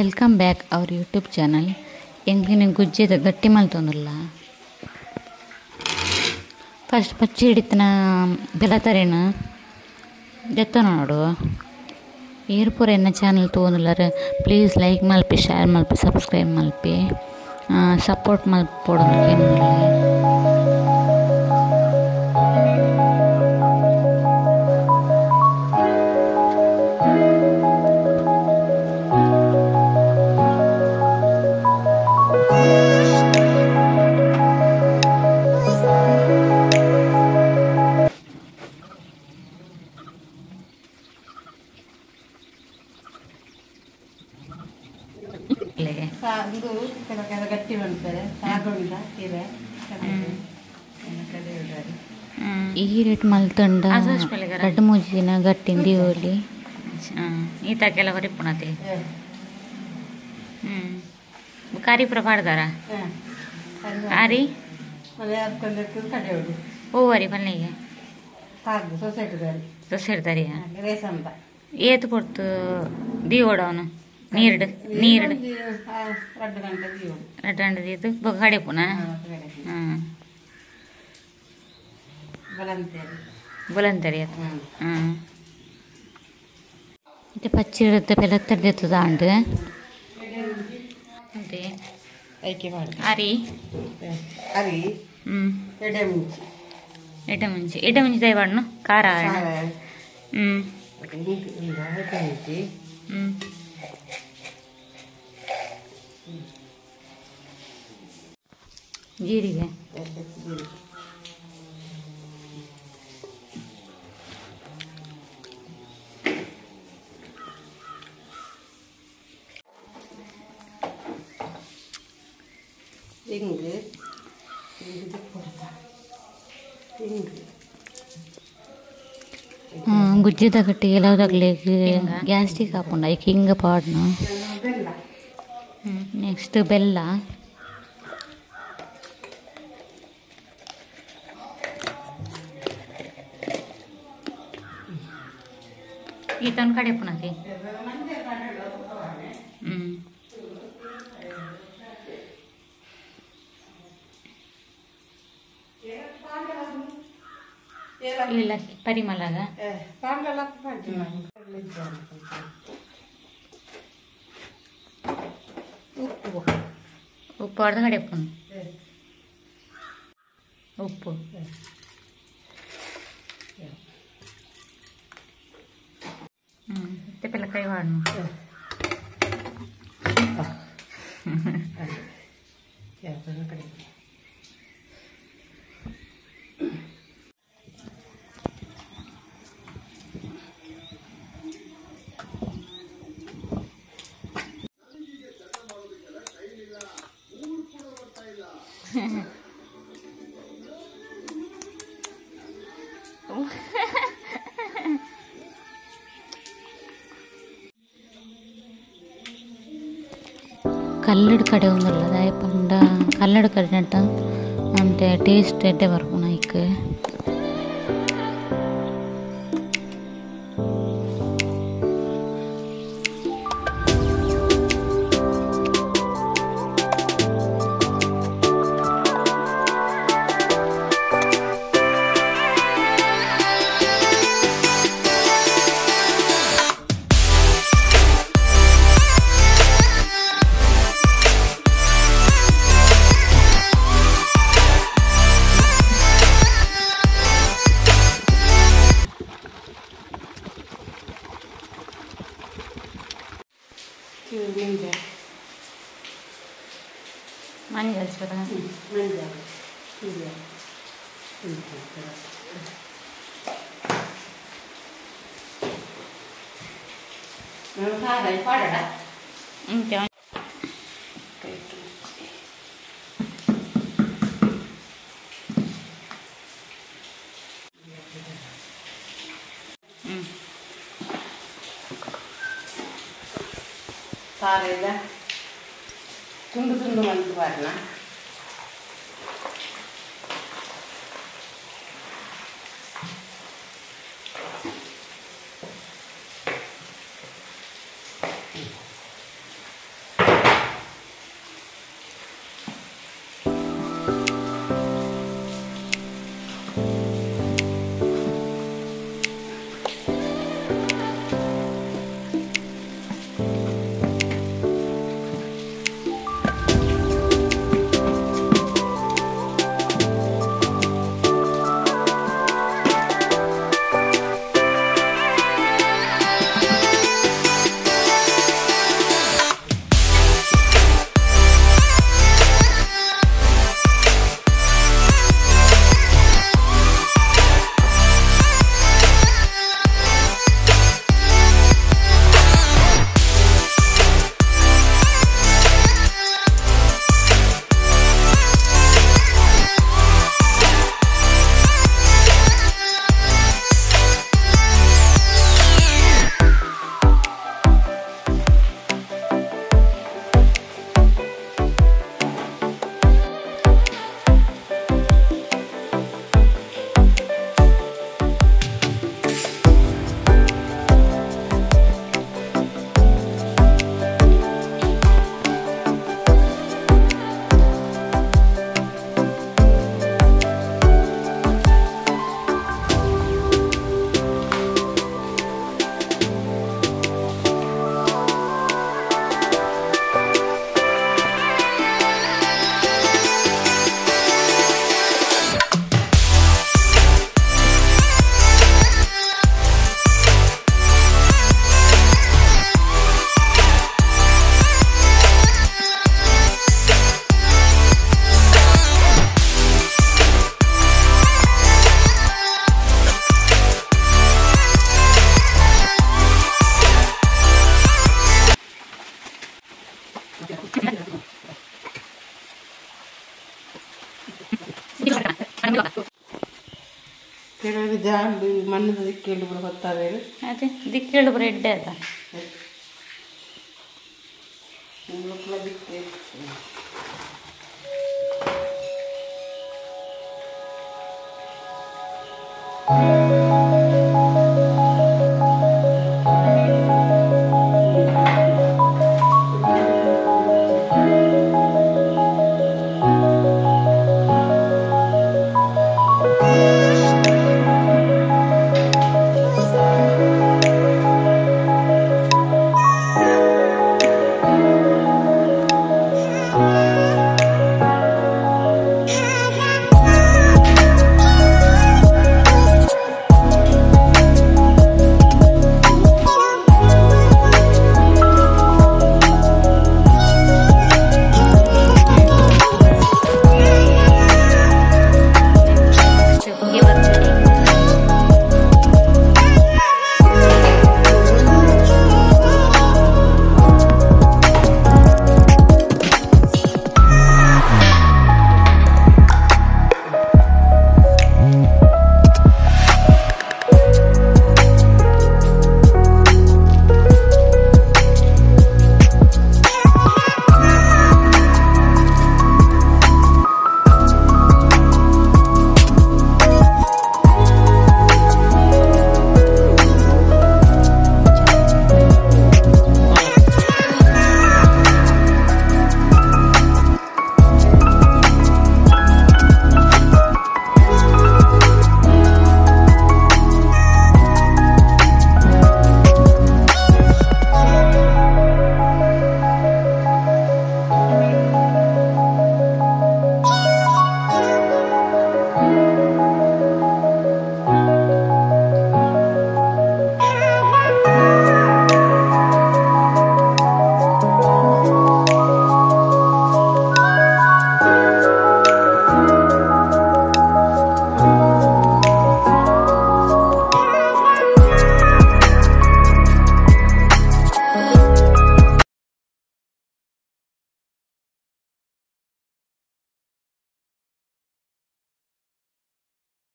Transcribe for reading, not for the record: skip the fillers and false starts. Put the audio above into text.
Welcome back our YouTube channel. ಎಂಕಿನ ಗುಜ್ಜೆದ ಗಟ್ಟಿ ಮಲ್ತೊಂದುಲ್ಲ. First ಪಚ್ಚಿ ಹಿಡಿತನ ಬೆಲತರೇನು ದೆತ್ತನ ನೋಡು. ಏರ್ ಪೂರ ಎನ್ನ ಚಾನಲ್ ತೂವೊಂದುಲ್ಲೆರ್ ಪ್ಲೀಸ್ ಲೈಕ್ ಮಲ್ಪಿ, ಶೇರ್ ಮಲ್ಪಿ, ಸಬ್ಸ್ಕ್ರೈಬ್ ಮಲ್ಪಿ, ಸಪೋರ್ಟ್ ಮಲ್ಪೊಡು. ಇದು ಕೆಲವು ಗಟ್ಟಿ ಮಾಡ್ತಾರೆ ಸಾಗುಂಡ ಇದೆ. ಈ ರೇಟ್ ಮಲ್ತಂಡ ರಡ್ಡ್ ಮೂಜಿ ದಿನ ಗಟ್ಟಿ ದೀವೊಲಿ. ಈತ ಕೆಲವು ರಿಪ್ಪುನತೆ ಕಾರಿ ಪೂರ ಪಾಡ್ದಾರ ಅರಿ ಓ ಅರಿ ಪಲ್ಲೆಗೆ ಸೊಸೈಟಿ ಏತ್ ಪೊರ್ತು ದೀವೊಡು ಅವನು ನೀರ್ಡ್ ನೀರ್ಡ್ ರಡ್ಡ್ ಗಂಟೆ ರಡ್ಡ್ ಗಂಟೆ ದೀದ್ ಬೊಕ್ಕ ಕಡೆಪುನ ಬೊಲಂತರಿ. ಇತ್ತೆ ಪಚ್ಚಿಡತ್ತ ಪೆಲತ್ತಡ್ದೆತ್ತದ ಆಂಡ್ ಅರಿ ಅರಿ ಎಡೆ ಮುಂಚಿ ಎಡೆ ಮುಂಚಿ ಎಡೆ ಮುಂಚಿ ದಯವಾಡ್ನು ಖಾರ. ಎಡೆ ಮುಂಚಿ ಜೀರಿಗೆ ಇಂಗು ಇಂಗು ಗುಜ್ಜೆದ ಗಟ್ಟಿ ಕೆಲವುದಕ್ಲೆಗ್ ಗ್ಯಾಸ್ಟ್ರಿಕ್ ಆಪುಂಡು ಐಕ್ ಹಿಂಗ ಪಾಡ್ನು. ನೆಕ್ಸ್ಟ್ ಬೆಲ್ಲ. ಈತನ ಕಡೆಪುನತೆ ಇಲ್ಲ ಪರಿಮಳಗ ಉಪ್ಪು ಉಪ್ಪು ಅರ್ಧ ಕಡೆಪುನು ಉಪ್ಪು. ಇತ್ತೆ ಕೈ ವಾಡ್ನು. ಕಲ್ಲಡ್ ಕಡೆ ಉಂದುಲ್ಲ ದಾಯೆ ಪಂಡ ಕಲ್ಲಡ್ ಕಡೆಟ ಅಂತೆ ಟೇಸ್ಟ್ ಎಡ್ಡೆ ಬರ್ಪುನ ಐಕ್. ಮಂಜಲ್ ಸರ ಮಂಜಲ್ ಸಾರೆಲ್ಲ ತುಂಡು ತುಂಡು ಮಂತು ಬಾರ್ನ. ಕೆಲವರು ಜಾಲು ಮಣ್ಣದ ದಿಕ್ಕೆಂಡು ಪೂರ ಹೊತ್ತಾವೇರು. ಅದೇ ದಿಕ್ಕೇಳು ಪೂರ ಎಡ್ಡೆ ಅದ. ಮೂಲಕಲ ದಿಕ್ಕೆ.